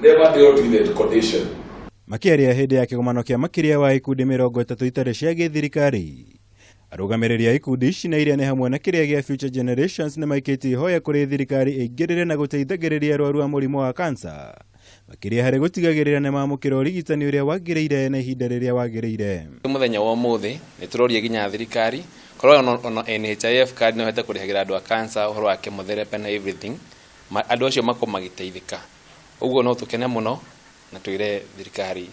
Never dealt with the condition. Makĩaria hĩndĩ ya kĩgomano kĩa makĩria wa ikundi 30 itarĩ cia gĩthirikari, arũgamĩrĩri a ikundi ici na iria nĩ hamwe na kĩrĩa gĩa Future Generations nĩ maikĩtie ihoya kũrĩ thirikari ĩingĩrĩre na gũteithagĩrĩria arwaru a mũrimũ wa kansa, makĩria harĩ gũtigagĩrĩra nĩ mamũkĩra ũrigitani ũrĩa wagĩrĩire na ihinda rĩrĩa wagĩrĩire. Mũthenya wa ũmũthĩ nĩ tũroria nginya thirikari korwo ona NHIF card no ĩhote kũrĩhagĩra andũ a cancer ũhoro wa chemotherapy na everything, andũ acio makorwo magĩteithĩka. Ũguo no tũkene mũno na twĩre thirikari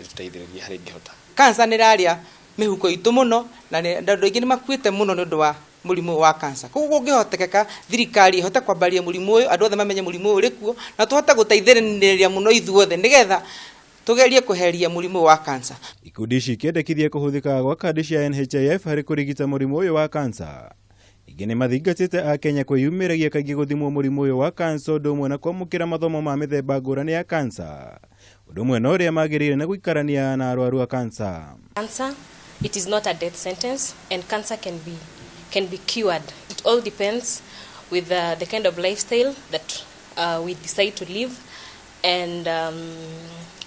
ĩtũteithĩrĩrie harĩa ĩngĩhota. Cancer nĩ ĩrarĩa mĩhuko itũ mũno na andũ aingĩ nĩ makuĩte mũno nĩ ũndũ wa mũrimũ wa cancer. Koguo kũngĩhotekeka thirikari ĩhote kwambaria mũrimũ ũyũ, andũ othe mamenye mũrimũ ũyũ ũrĩ kuo na tũhote gũteithĩrĩria mũno ithuothe nĩgetha tugerie kweheria mũrimũ wa cancer. Ikundi ici ikĩendekithia kũhũthĩka gwa kandi cia NHIF harĩ kũrigita mũrimũ ũyũ wa cancer. Ningĩ nĩ mathingatĩte Akenya kwĩyumĩragia kaingĩ gũthimwo mũrimũ ũyũ wa cancer, ũndũ ũmwe na kwamũkĩra mathomo ma mĩthemba ngũrani ya cancer, ũndũ ũmwe na ũrĩa magĩrĩire na gũikarania na arwaru a cancer. Cancer, it is not a death sentence, and cancer can be cured. It all depends with the kind of lifestyle that we decide to live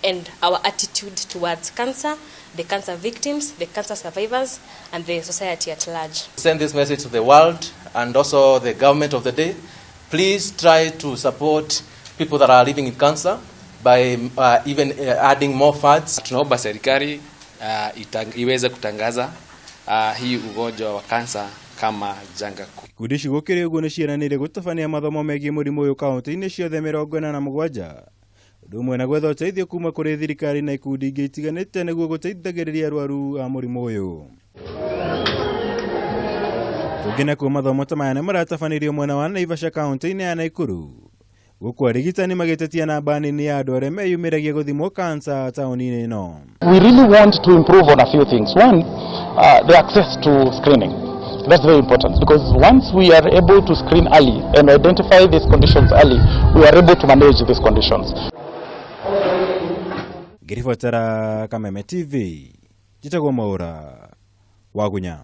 and our attitude towards cancer, the cancer victims, the cancer survivors, and the society at large. Send this message to the world and also the government of the day. Please try to support people that are living with cancer by even adding more funds. Tunaomba serikali iweze kutangaza hii ugonjwa wa kansa kama janga kuu. Ikundi ici gũkĩrĩ ũguo nĩ ciĩranĩire gũtabania mathomo megiĩ mũrimũ ũyũ kaunti-inĩ ciothe 47, ũndũ ũmwe na gwetha ũteithio kuma kũrĩ thirikari na ikundi ingĩ itiganĩte nĩguo gũteithagĩrĩria arwaru a mũrimũ ũyũ. Kũngĩ nakuo, mathomo ta maya nĩ maratabanĩrio mwena wa Naivasha, kaunti-inĩ ya Naikuru, gũkũ arigitani magĩtetia namba nini ya andũ arĩa meyumĩragia gũthimwo kansa taũni-inĩ ĩno. We really want to improve on a few things. One, the access to screening. That's very important because once we are able to screen early and identify these conditions early, we are able to manage these conditions. Ngĩribotera Kameme TV, njĩtagwo Mwaũra Wagunya.